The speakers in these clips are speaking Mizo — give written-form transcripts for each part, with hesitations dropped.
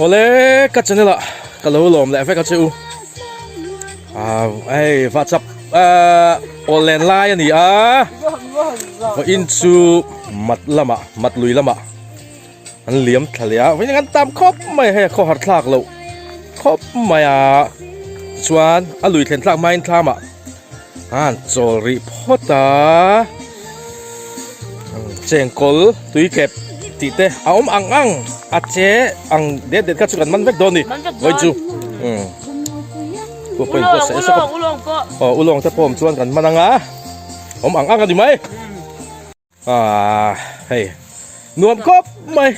Awle ka channel ah ka lo lawm leh vek a che u. Ah hei whatsapp ah awllen lai a ni a. Vawiin chu mat lamah mat lui lamah an liam thla leh a vawiin an tam khawp mai hei a khawhar thlak loh khawp mai a. Tichuan a lui thlen thlak hmain thlamah an chawl rih phawt a chengkawl tui kep tih te a awm ang ang a che ang det det kha chu kan man vek dawn a ni vawi chu umm aw ulawng te pawh awm chuan kan man ang a awm ang ang a ni mai. Ah hei nuam khawp mai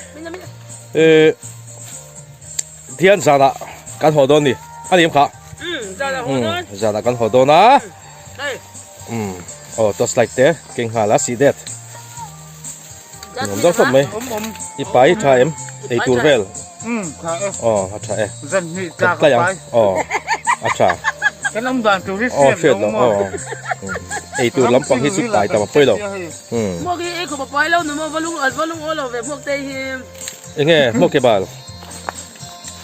eh thian zanah kan haw dawn ni a ni em kha zanah kan haw dawn a um aw torch light te keng nghal a si det nuam dawn khawp mai i pai tha em ei tur vel aw a tha e kan tlai ang aw a tha aw hriat loh aw ei tur lampang hi chu pai tam a pawi lo enge hmuak ke bal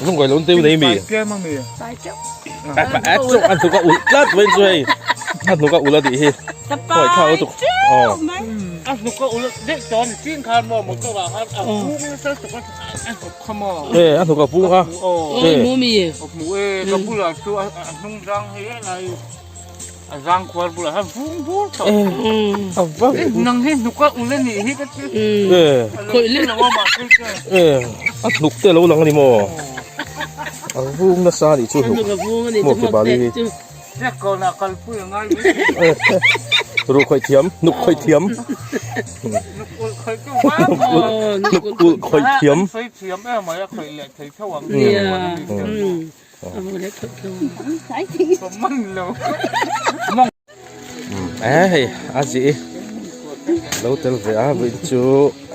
lungkawi lo deuh nei mi a chawk a hnuk a ulh tlat mai chu hei a hnuk a ulh a nih hi khawi thla lutuk aw a hnuk a ulh daih tawh a ni chin khan maw motor ah khan a vung nasa lutuk a a hnuk kha maw e a hnuk a vung a e hmu e ka bulah chu a hnung zang hei a lai A zang khuar bulah hian vung bur tawh. A va. Nang hi hnuk a ul a nih hi ka ti. Khawih leh. A hnuk te a lo lang a ni maw? A vung nasa a nih chu hnuk. A hnuk a vung a nih chu hmuak bali hi. Hriat kawnah kalpui a ngai mai. Ruh khawih thiam, hnuk khawih thiam. Hnuk ulh khawih chu va. Hnuk ulh khawih thiam. Sawi thiam em mai a khawih leh thei tho ang. Eh hei a zi lo tel ve a vawiin chu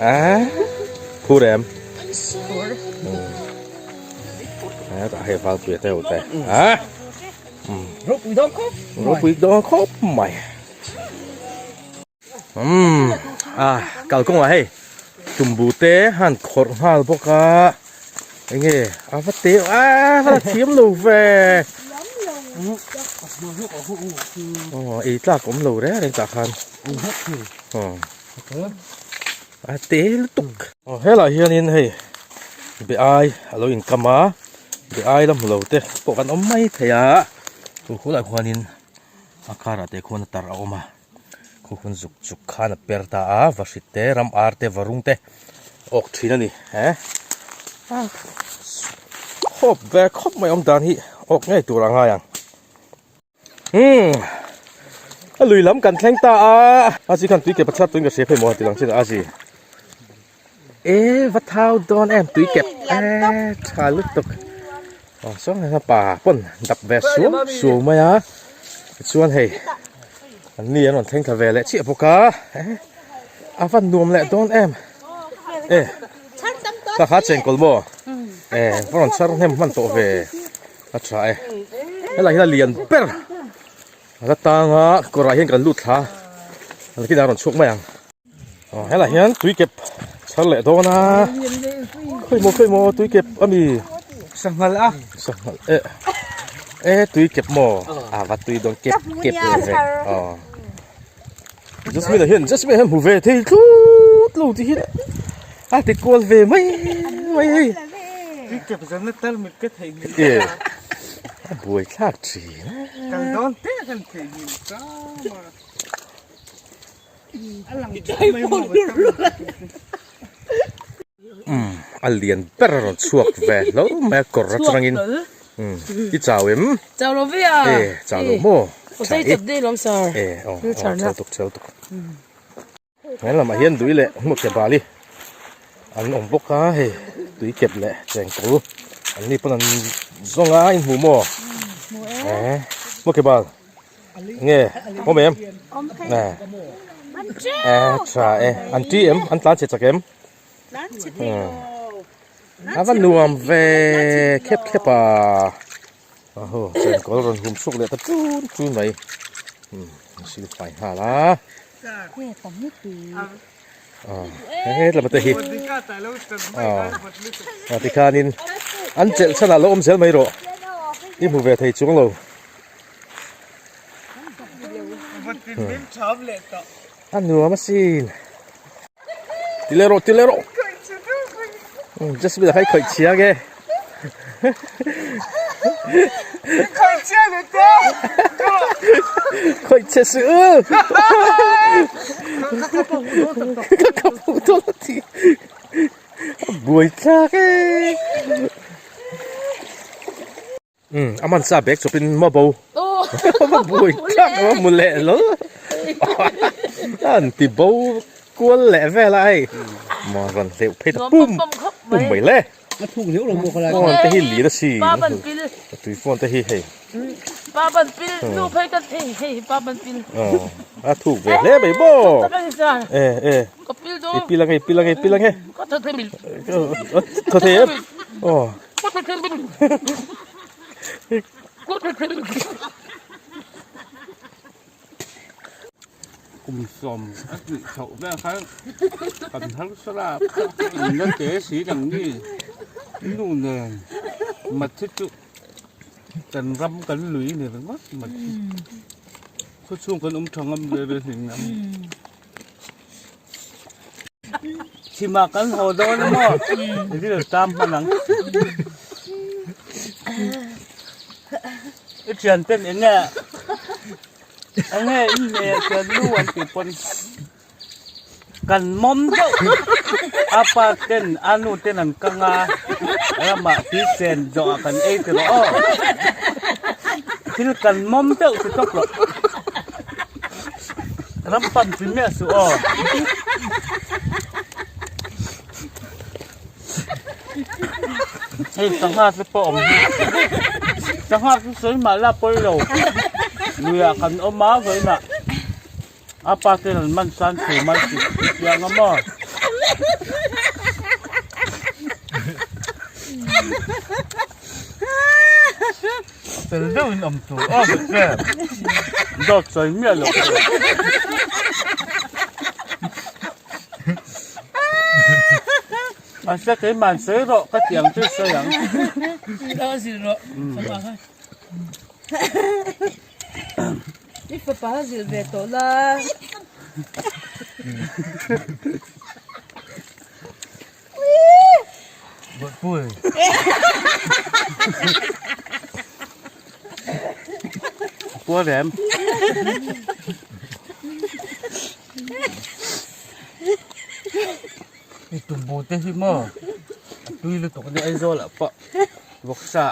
eh phur em eh tah hei valpuia te ho te ah ropui dawn khawp ropui dawn khawp mai. Umm ah kalkawngah hei tumbu te han khawrh nghal bawk a enge a va te a va la thiam lo ve aw ei tlak awm lo reng reng tah khan aw a te lutuk aw helaiah hianin hei be ai a lo inkam a be ai la hmu lo te pawh kan awm mai thei a chu khulaiah khuanin a karah te khuan a tarh a awm a. Khu hun zuk zuk khan a per ta a, vahrit te, ram ar te, varung te awk thin a ni he. Khawp ve khawp mai awm dan hi awk ngei tur a ngai ang. Umm a lui lam kan thleng ta a, a chi khan tui kep a chhar tuin ka hria phei maw ti lang chin a chi. E va thau dawn em tui kep e tha lutuk. Aw saw hian pa pawn dap ve suau suau mai a tichuan hei an ni an rawn thleng thla ve leh chiah bawk a a va nuam leh dawn em e ka kha chengkawl maw e va rawn chhar hnem hman tawh ve a tha e helai hian a lian ber a la tang a kawrah hian kan lut thla a nakinah a rawn chhuak mai ang. Aw helaiah hian tui kep chhar leh dawn a khawi maw khawi maw tui kep a mi sanghal a sanghal e e tui kep maw a va tui dawn kep kep ve aw jasmine ah hian jasmine hian hmu ve thei tlut lo ti hi a ti kual ve mai mai hei tui kep zan na tal mit ka thei ni e a buai thlak thin a kal dawn te kan thei ni ta Umm a lian ber a rawn chhuak ve hlauh mai a kawr atangin umm i chau em? Chau lo ve a e chau lo maw aw sei chawp daih lawm sir e aw aw chau tuk chau tuk he lamah hian tui leh hmuh ke bali an awm bawk a hei tui kep leh chengkawl an ni pawn an zawng a in hmu maw e hmuh ke bal. Nge awm em? Nè tha e an ti em an tlan chhe chak em? A va nuam ve khep khep a aho chengkawl rawn hum chhuak leh ta chun chun mai sil fai nghal a he tlama te hi a tikhanin. An chelh chhan ah lo awm zel mai rawh. I hmu ve thei chuang lo. A nuam asin. Ti leh rawh ti leh rawh. Jasmine a kha i khawih chhia nge. Khawih chhia ni te. Khawih chhe suh u. Ka kap huh dawn a ti. A buai thlak e. Umm a man sa bag chawpin maw bo a buai thlak a mu leh lo a an ti bo kual leh vel a hei maw rawn hleuh phei ta pum pum mai le phone te hi lir a si tui phone te hi hei a thuk ve hle mai maw e e i pil ange i pil ange i pil ange thaw thei em aw. Kum sawm a tih chhoh vel khan kan harsa la in la te si dang ni nu nen matthi chu kan ram kan lui ni ringawt matthi khawchhung kan awm tha ngam ve ve hling ang. Chhimah kan haw dawn a maw? Ril tam hman ang. I thian ten eng nge eng nge in hmel thian nu an tih pawn kan mawm deuh a pa ten a nu ten an kang a ramah tui chen zawhah kan ei ti rawh aw thil kan mawm deuh ti tawp rawh. Ram pan chi miah suh aw. Hei sangha te pawh awm hi. Sangha chu sawi mah la pawi lo. Luiah kan awm a vawiinah a pa ten an man san thei mai tih i chiang a maw. Fel deuhin awm tur aw vek che. Dawt sawi miah loh tur. Mahse keimah sawi rawh ka ti ang chu sawi ang. Ka zir rawh. Fapa kha. I fapa kha zir ve tawh la. Bawihpui. Puar em? I tumbu te hi maw a tui lutuk a nia Aizawl ah pawh vawksa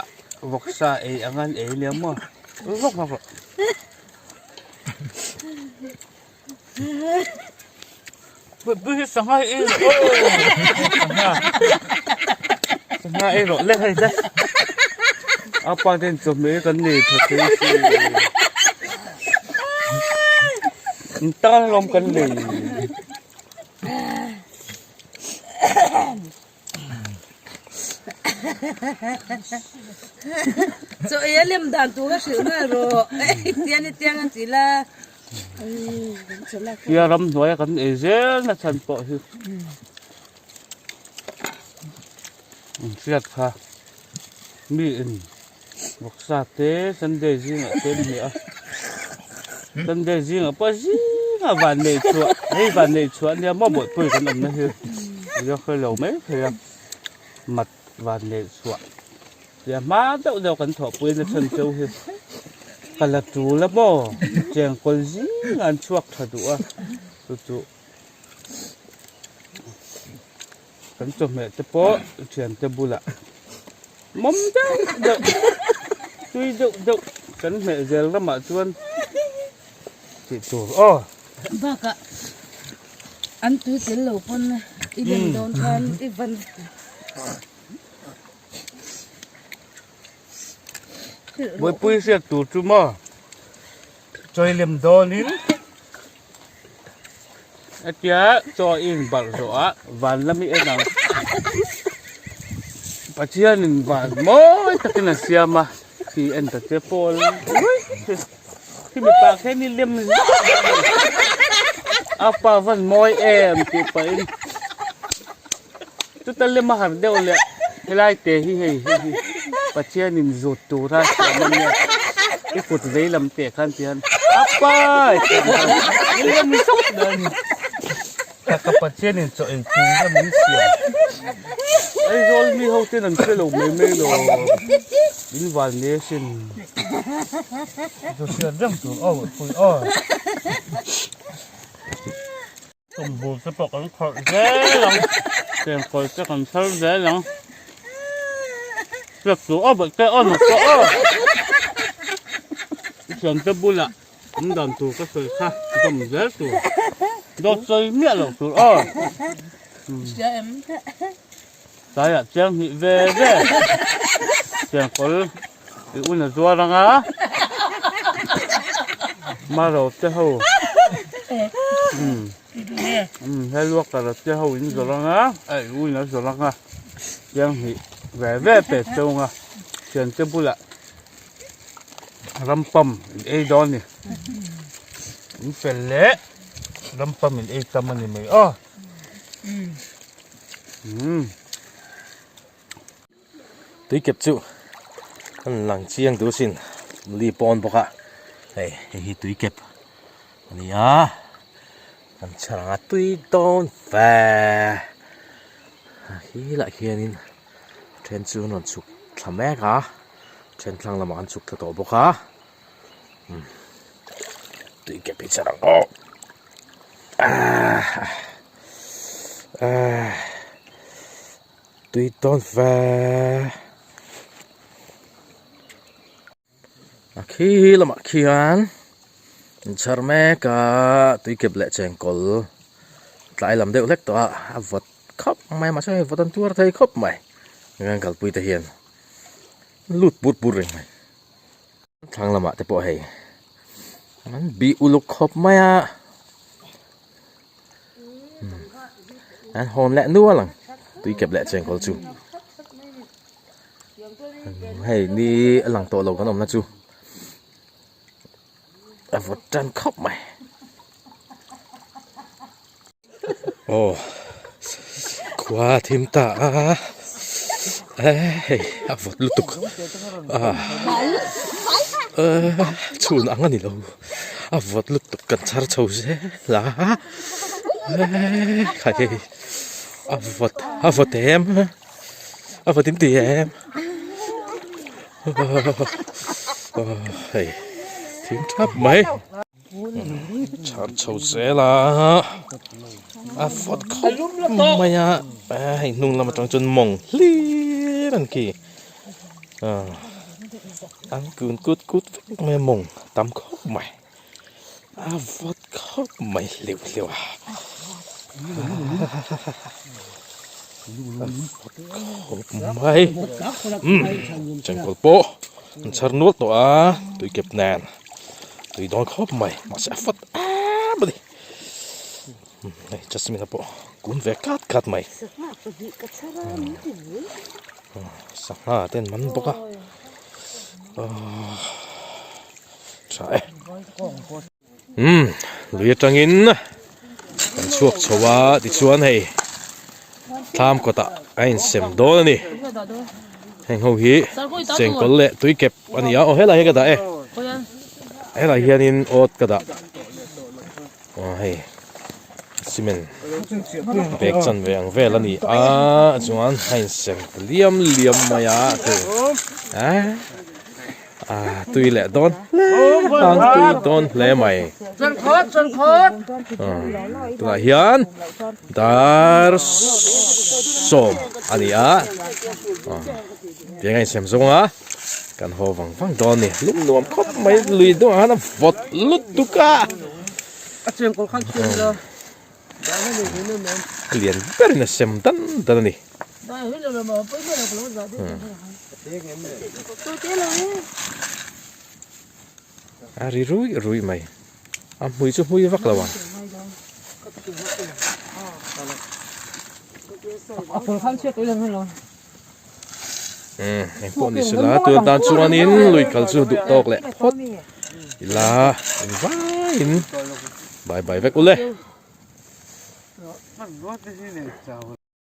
vawksa ei ang an ei nia maw vak vak rawh. Bawihpui hi sangha ei rawh aw sangha sangha ei rawh le hei te a pa ten chawhmeh kan nei tha thei si in tan lawm kan nei. Chaw ei a lem dan tur a hrilh nghal rawh tiang ni tiang a ti la. Tia ramhnuaia kan ei zel na chhan pawh hi an hriat kha mi in vawksa te sunday zingah te an hmeh a sunday zingah pawh zingah van neih chhuah hei van neih chhuah ania maw bawihpui kan awmna hi ila hre lo mai thei a mat van neih chhuah tia hma deuh deuh kan thawhpui na chhan cheu hi ka la tul a maw chengkawl zingah an chhuak tha duh a chu chu. Kan chawhmeh te pawh thiante bulah mawm deuh deuh tui deuh deuh kan hmeh zel ramah chuan tih tur aw. Bakah an tui tel lo pawn i lem dawn khan i van. Buaipui hriat tur chu maw chawi lem dawnin hetia chaw a inbarh zawh ah van lam hi en ang Pathianin van mawi takin a siam a khi en ta che pawl khi mipa khian i lem a pa van mawi em tih pahin chuta lem a har deuh leh. Helai te hi hei hei hi Pathianin zut tura siam a nia i kut vei lam teh khan ti hian apa ka Pathianin chaw ei tura min siam Aizawl mi ho ten an hre lo mai mai lo in val ne sin chu hriat reng tur aw pui aw. Tumbu te pawh kan khawrh zel ang, chengkawl te kan thar zel ang. Step chu a bawih te aw nuk pawh aw. I thiante bulah awm dan tur ka sawi kha zawm zel tur. Dawt sawi miah loh tur aw. Hria em? Tlaiah chiang hnih ve ve. Chengkawl i un a zuar ang a. Maro te ho. Umm he luakara te ho in zawrh ang a, a i un a zawrh ang a. Chiang hnih ve ve pe cheu ang a. Thiante bulah rampam in ei dawn a ni. In fel leh rampam in ei tam a ni mai aw. Tui kep chu an lang chiang duh sin li pawn bawk a hei hei hi tui kep a ni a kan chhar anga tui dawn ve a khi lah hianin then chu an rawn chhuk thla mek a then thlang lamah an chhuk thla tawh bawk a tui kep hi chhar ang aw. Tui tawn ve a khi lamah khian inchhar mek a tui kep leh chengkawl tlai lam deuh hlek tawh a a vawt khawp mai a mahse hei vawt an tuar thei khawp mai kan kalpui te hian lut pur pur reng mai. Thlang lamah te pawh hei an bih uluk khawp mai a an hawn leh nual ang tui kep leh chengkawl chu hei ni a lang tawh lo kan awmna chu a vawt tan khawp mai aw khua a thim ta a hei a vawt lutuk a chhun ang a ni lo a vawt lutuk kan chhar chho zel a khai hei a vawt a vawt em a vawt in ti em hei thim thap mai. Chhar chho zel a a vawt khawp mai a hei hnung lam atang chuan mawng hlir an khi an kun kut kut vek mai a mawng tam khawp mai a vawt khawp mai hleuh hleuh a a vawt khawp mai umm chengkawl pawh an chhar nual tawh a tuikep nen. Tui dawn khawp mai mahse a fat em a ni hei jasmine a pawh kun ve kat kat mai sangha te an man bawk a tha e umm lui atangin kan chhuak chho a tichuan hei thlam kawtah a insem dawn a ni heng ho hi chengkawl leh tuikep a ni a aw helai hi ka dah e helai hianin awt ka dah aw hei cement bag chanve ang vel a ni a chuan a insem ta liam liam mai a a tui leh dawn hle ang tui dawn hle mai tunah hian dar sawm a ni a tiang a insem zawng a kan haw vang vang dawn a ni lum nuam khawp mai lui dawngah khan a vawt lutuk a a lian berin a sem dan dan a ni. A ri rui rui mai a hmui chu hmui vak lo ang. Umm engpawh ni sela tun atan chuanin lui kal chu duh tawk leh phawt ila engvaiin bye bye vek ule.